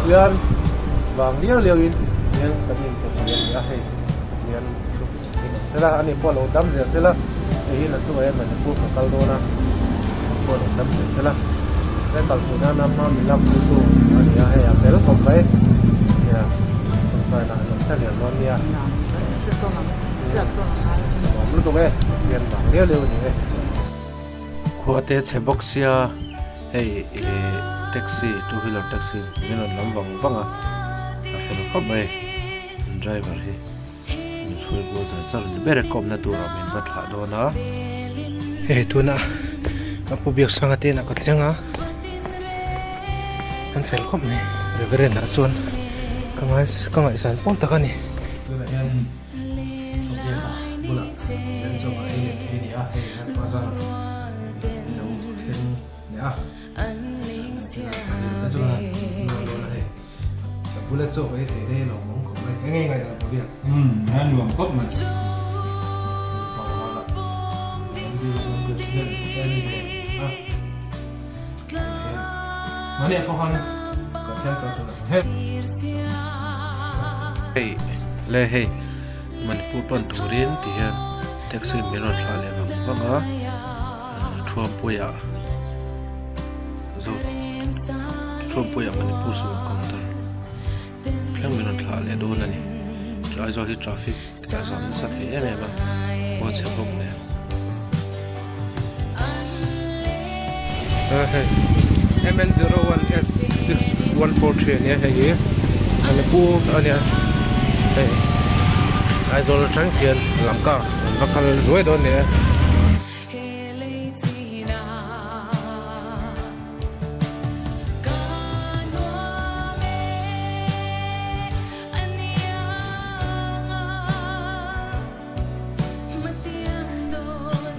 Pathian vang liau liau in hian kan in pe thei a ni a hei Pathian thu in awm sela ani pawh lo dam zel sela hei hi naktuk ah hian Manipur ka kal dawn a ani pawh lo dam zel sela he kal theih nana hma min lak pui tu a ni a hei a fel khawp mai nia sawmsaina an awm hreh zel dawn nia nuam lutuk e Pathian vang liau liau a ni e. Khua te chhe bawk sia hei ih taxi two wheeler taxi min rawn lam vang vang a a fel khawp mai driver hi min hruai kual char char a ni ber e kawmna turah min va thlah dawn a. Hei tuna ka pu Biaksanga te inah ka thleng a an fel khawp mai Reverend ah chuan ka ngai ka ngaihsan pawl tak a ni. Tunah hian. Sawhbiaka bulah hian chaw a ei leh thei a ni a, hei hian bazar i lo thleng leh a, a chuan nuam dawn a hei, ka bula chaw ka ei thei daih alawm awm khawp mai, eng nge ngaihdan ka biak? Umm, a nuam khawp mai. Hei le hei Manipur pan turin ti hian taxi min rawn thlah leh vang vang a Thuampuia zo Thuampuia Manipur sawm counter thleng min rawn thlah leh dawn a ni Aizawl hi traffic a zam nasa thei em em a khua chhe bawk nen. Hei MN01S6143 a nia hei hi Manipur a nia hei Aizawl atang hian Lamka an va kal zuai dawn a ni e.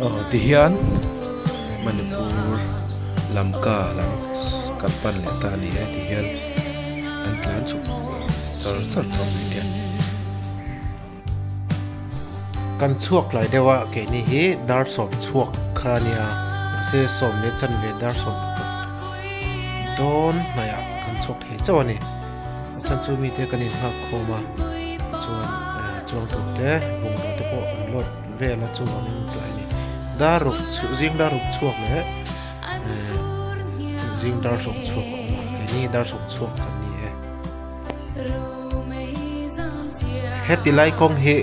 Aw tihian Manipur Lamka lam kan pan leh ta a ni e tihian an tlan chhuk char char tawh mai nia. Kan chhuak tlai deuh a keini hi dar sawm chhuak kha a nia mahse sawm leh chanve dar sawm pakhat dawn hnaihah kan chhuak thei chauh a ni. A chhan chu mite kan inhak khawm a chuan chuang tur te bungraw te pawh an load vel a chuvangin tlai a ni dar ruk zing dar ruk chhuak leh zing dar sawm chhuak a awm a keini dar sawm chhuak kan ni e heti lai kawng hi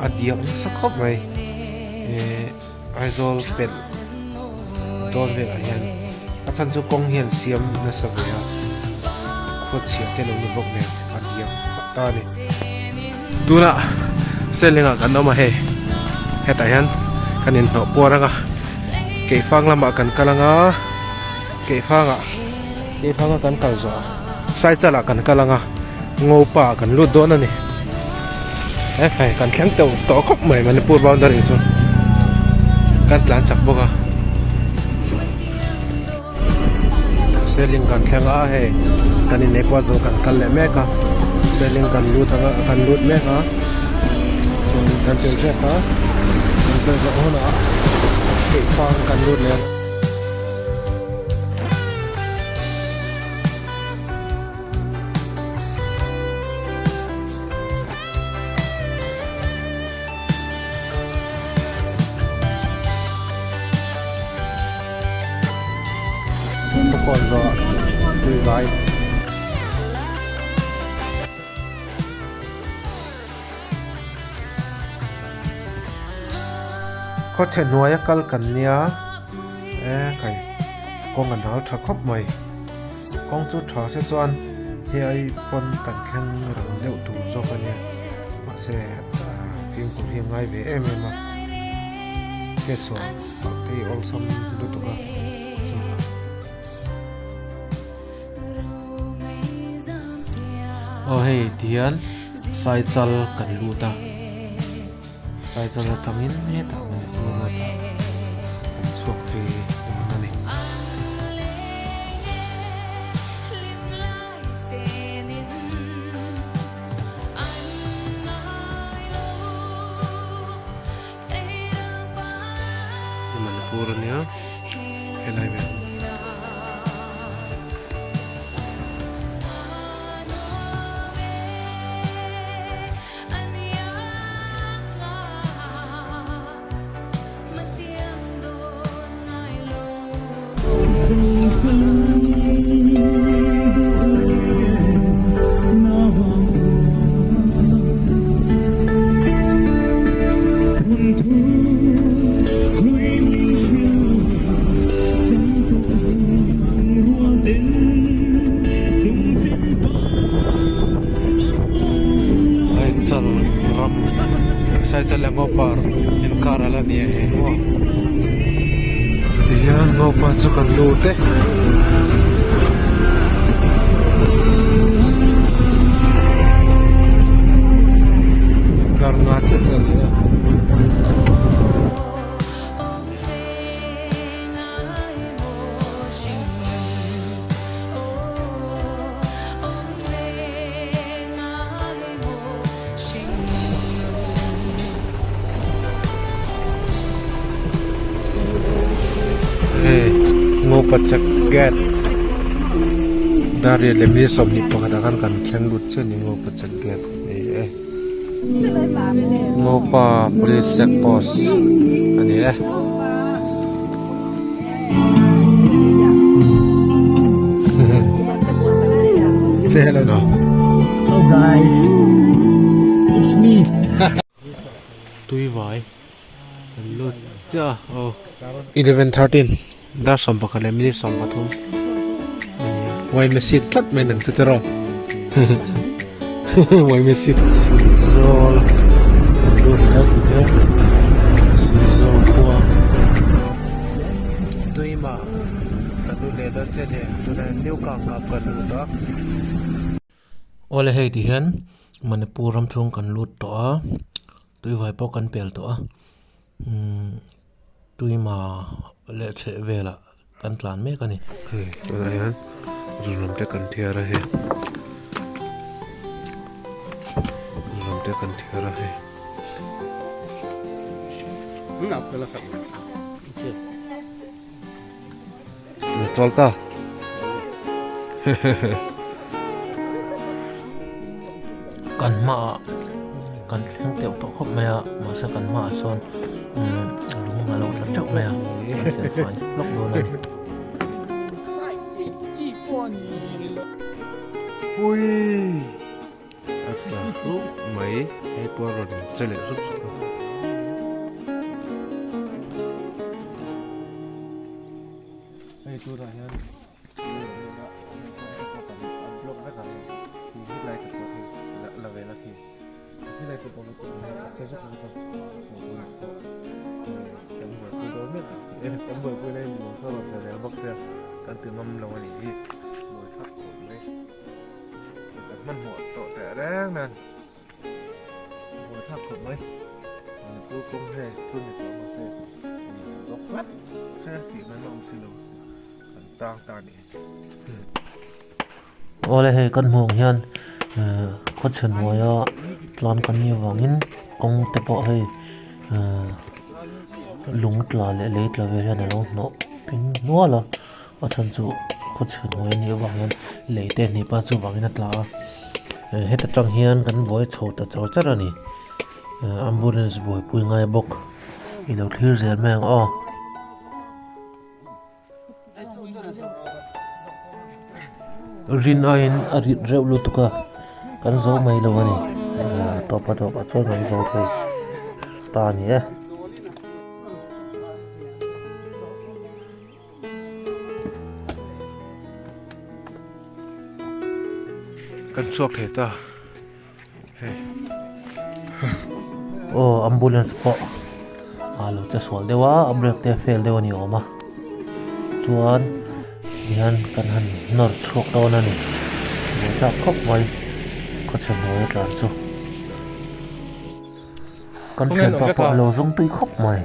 a diak nasa khawp mai Aizawl pelh dawn velah hian a chhan chu kawng hian siam nasa ve a khuat chhiah te lo ni bawk nen a diam phah ta a ni. Tunah Selling ah kan awm a hei hetah hian kan inhnawh puar ang a Keifang lamah kan kal ang a Keifang ah Keifang a kan kal zawh a Saichal ah kan kal ang a Ngopa ah kan lut dawn a ni he hei kan thleng teuh tawh khawp mai Manipur boundary chu kan tlan chak bawk a Seling kan thleng a hei kan in ekua zo kan kal leh mek a Seling kan lut ang a kan lut mek a chuan kan tel tep a kan tel zawh hunah keifang kan lut leh ang. Kawn zawh tui vai. Khawchhe hnuaia kal kan nia e kai kawng a nal tha khawp mai. Kawng chu tha se chuan he ai pawn kan thleng rang deuh tur zawk a nia mahse fimkhur hi a ngai ve em em a chetsual pah te hi awlsam lutuk a chuvang. Aw hei tihian saichal kan lut a saichal atangin hetah Manipur road ah kan chhuak phei dawn a ni. Manipur a nia helai vel. Saichal ram Saichal leh Ngopa inkar a la ni a hei maw tihian Ngopa chu kan lut e. Kar nga chiah chiah a ni a. Hei Ngopa chek gate Dariat leh mi 21 ah khan kan thleng lut chiah a ni Ngopa chek gate ni e Ngopa police check post a ni e. Say hello now. Hello guys, it's me. Tui vai kan lut chiah a aw. 11:13 dar 11 leh minute 13 a ni a uai message tlat mai nang chu tiraw uai message Sihzawl kan lut hle tih hian Sihzawl khua Tuima kan lut leh dawn che ni tunah hian New Kangkap kan lut a. Awle hei ti hian Manipur ram chhung kan lut tawh a tuivai pawh kan pel tawh a umm tuima leh chheh velah kan tlan mek a ni. Hei tunah hian zunram te kan thiar a hei zunram te kan thiar a hei. Chawl ta. Kan hmaah kan thleng teuh tawh khawp mai a mahse kan hmaah sawn lung a lo tla teuh mai a kan hriat fai hlawk dawn a ni. Ui a tla hrup mai hei pawh a rawn che leh sup sup a. Hei tunah hian block vek a hei khi hi lai te pawh khi la ve la khi khi lai te pawh khi a che zuk zuk a tunah pawh kan buaipui dawn mek kan buaipui lai ni awm sawn a rawn tla zel bawk sia kan ti ngam lo a nih hi buai thlak khawp mai kan hmanhmawh tawh teh reng nen. Buai thlak khawp mai. Manipur kawng he chu ni tawh mahse bawk tlat se tih mai a awm si lo kan tang ta ni. Awle hei kan hmuh ang hian khawchhe hnuaia tlan kan nih avangin kawng te pawh hei lung tla leh lei tla vel hian a lo hnawh ping nual a. A chhan chu khawchhe hnuai a nih avang hian lei te hnip a chuvangin a tla a heta tang hian kan buai chho ta char char a ni ambulance buaipui ngai bawk i lo thlir zel mai ang aw. Rin aiin a rit reuh lutuk a kan zo mai lo a ni tawpa tawpah chuan kan zo thei ta a ni e. Kan chhuak thei ta hei. Aw ambulance pawh a lo che sual deuh a a brake te a fail deuh a ni awm a chuan tihian kan han nawr chhuak dawn a ni buaithlak khawp mai khawchhe hnuai a tlan chu. Kan thianpa pawh a lo zawng tui khawp mai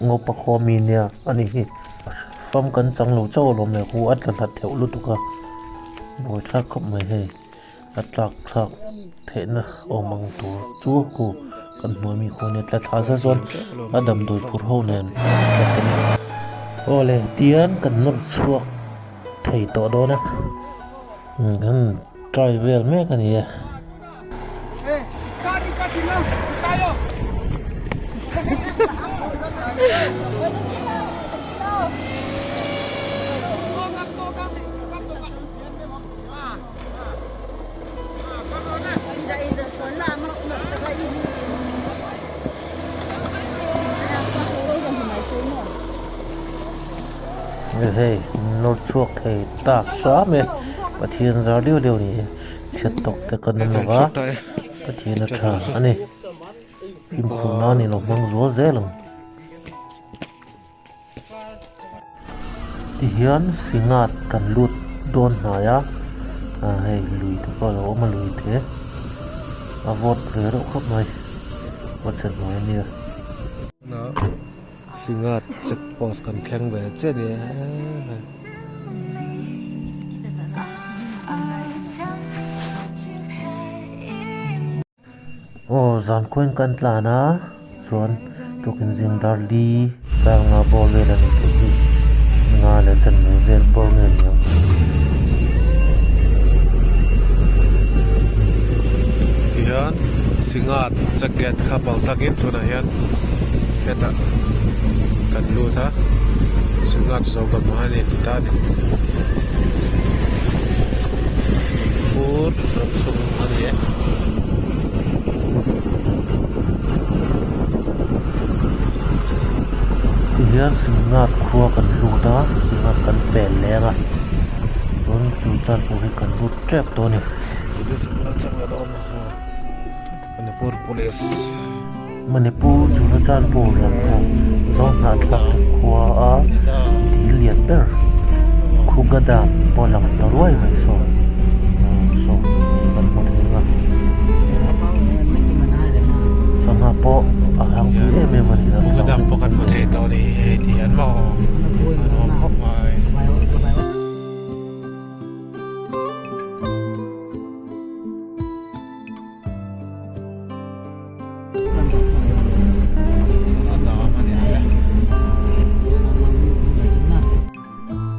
Ngopa khua mi nia a ni hi fam kan chang lo chauh alawm le khu a tla hlat theuh lutuk a buaithlak khawp mai hei a tlak thlak theihna awm ang tur chu khu kan hnuai mi khu nia tla thla zet chuan a damdawi phur ho nen aw le tian kan nawr chhuak thei tawh dawn a kan try vel mek a ni e. Le hei nawr chhuak thei tak hram e, Pathian zar deuh deuh ni e, chhiat tawk te kan awm lova, Pathian a tha a ni, fimkhur nan i lo hmang zual zel ang. Tihian singat kan lut dawn hnai a, hei lui te pawh a lo awm a lui te a vawt ve reuh khawp mai, vawt chhe hnuai a nia. Singat check post kan thleng ve chiah a ni e. Aw zankhuain kan tlan a chuan tukin zing dar li dar nga bawr vel a ni tih hi nga leh chanve vel bawr nge ni ang. Tihian Singat check gate kha pal takin tunah hian hetah kan lut a Singat Zogam a ni ti ta a ni. Manipur ram chhung a ni e. Tihian Singat khua kan lut a, Singat kan pel leng a, chuan chu chan pawh hi kan lut tep tawh a ni. Manipur Police. Manipur Churachandpur lam kha Zohnahthlak te khua a dil lian ber Khuga dam pawh lang ta ruai mai saw saw kan hmu thei ang a sangha pawh a hang pui em em a ni a. Khuga dam pawh kan hmu thei tawh a ni hei ti hian maw a nuam khawp mai.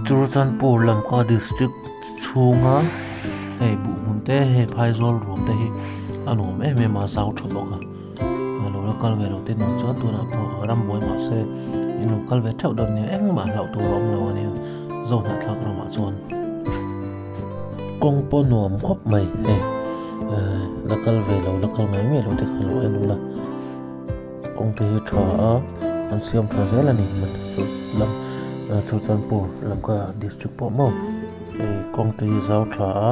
Churachandpur Lamka district chhunga hei buh hmun te hei phaizawl ruam te hi a nuam em em a zau tha bawk a lo la kal ve lo te nuam chuan tunah pawh rambuai mahse in lo kal ve theuh dawn nia engmah hlauh tur a awm lo a nia Zohnahthlak ramah chuan. Kawng pawh nuam khawp mai hei eh la kal ve lo la kal ngai miah lo te kha lo en ula kawng te hi tha a an siam tha zel a ni lam Churachandpur lamka district pawh maw hei kawng te hi zau tha a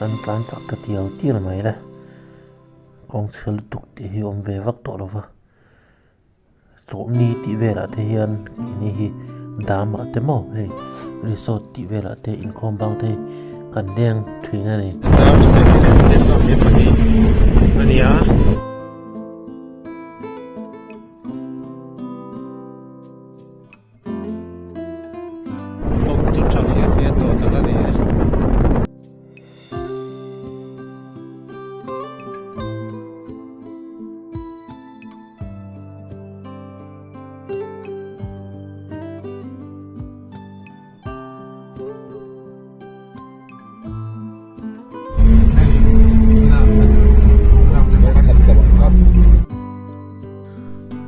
an tlan chak ta tial tial mai le kawng chhe lutuk tih hi awm ve vak tawh lo va. Chawhni tih velah te hian keini hi dam ah te maw hei resort tih velah te inkhawm bang te hi kan leng thin a ni. Dar 7:22 a ni a. Kawng chu tha phian phian tawh tak a ni e.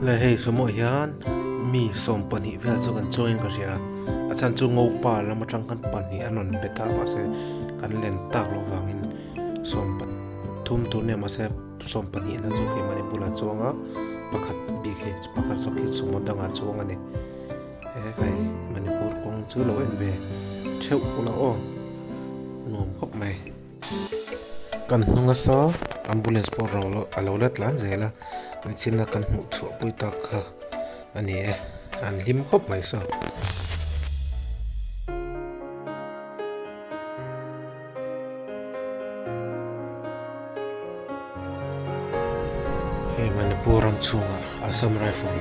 Le hei sumo hian mi 12 vel chu kan join ka hria a chhan chu ngopa lam atang khan pahnih an rawn bet a mahse kan len tak loh vangin 13 tur nia mahse 12 na chu keimahni bulah chuang a pakhat bik hi pakhat zawk hi sumo dangah chuang a ni. He kai Manipur kawng chu lo en ve theuh ula aw nuam khawp mai. Kan hnung a saw ambulance pawh ro lo a lo la tlan zel a nichina kan hmuh chhuah pui tak kha a ni e an hlim khawp mai saw. Hei Manipur ram chhungah Assam Rifle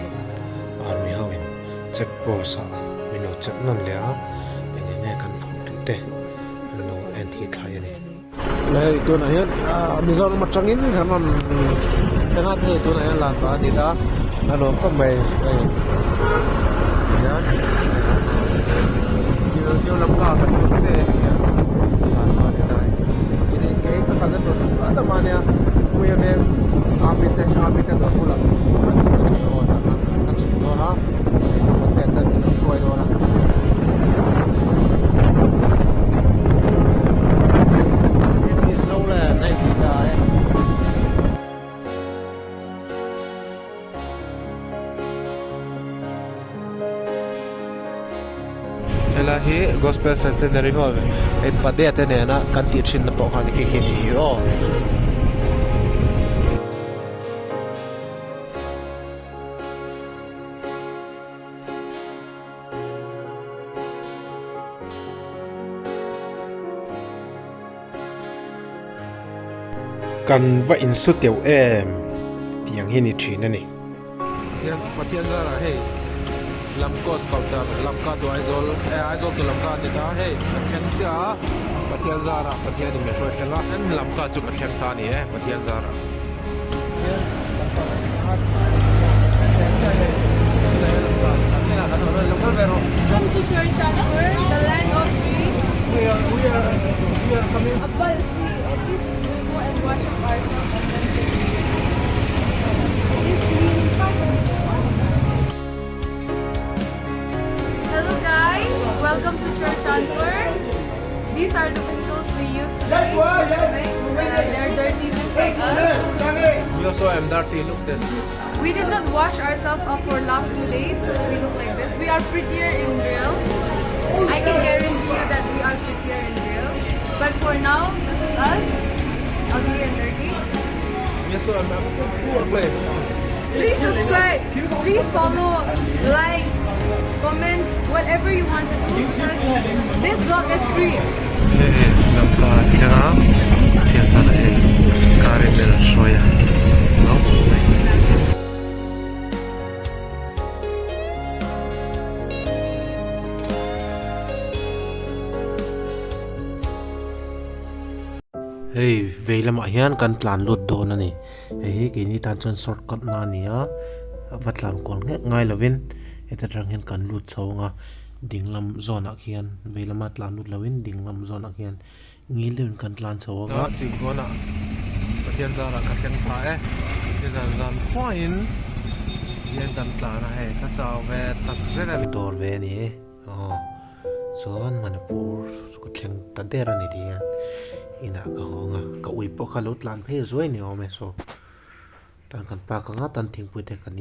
Army ho in check post ah min lo check nawn leh a eng eng nge kan phurh tih te an lo en hi thlai a ni. Hei tunah hian Mizoram atangin kan rawn thleng a hei tunah hian lan pah a ni ta a nuam khawp mai hei tihian new lamka kan lut che a ni a lan pah a ni ta hei kei ka kalna tur chu sawi ta mah nia puia veng army te army te dawr bulah an ka chhuk dawn a content te an hruai dawn a. This is Zoland hei tih ta e. Gospel Centenary Hall hei Padea te nena kan tih thin na pawh khan khi khi ni hi aw. Kan va insu teuh em tiang hi ni thin a ni. Pathian Pathian zarah hei Lamka Scouter Lamka to Aizawl eh Aizawl to Lamka a ni ta hei ka thleng chiah a Pathian zarah Pathian in min hruai thleng a Lamka chu ka thleng ta a ni e Pathian zarah. Welcome to Churachandpur, the land of dreams. We are we are we are coming. A bal free. At least we'll go and wash up ourselves and then take At least clean in 5 minutes. Hello guys, welcome to Churachandpur. These are the vehicles we use today. Right? They're dirty just like us. We also am dirty. Look this. We did not wash ourselves up for last 2 days, so we look like this. We are prettier in real. I can guarantee you that we are prettier in real. But for now, this is us, ugly and dirty. We also am too ugly. Please subscribe, please follow, like, comment, whatever you want to do because this vlog is free. Hei Lamka thleng a Pathian chuan hei car in min rawn hruai a no mai. Hei vei lamah hian kan tlan lut dawn a ni hei hi keini tan chuan shortcut na a ni a va tlan kual nghek ngai lovin heta tang hian kan lut chho ang a dinglam zawnah khian vei lama tlan lut lovin dinglam zawnah khian ngil deuhin kan tlan chho ang a. Chingkawnah Pathian zarah ka thleng phah e nizan zan khuain hian kan tlan a hei ka chau ve tak zet a ni. Dawr ve a ni e aw chuan Manipur ka thleng ta der a ni tih hian inah ka hawng a ka ui pawh kha lo tlan phei zuai ni awm e saw tan kan park anga tan thingpui te kan in.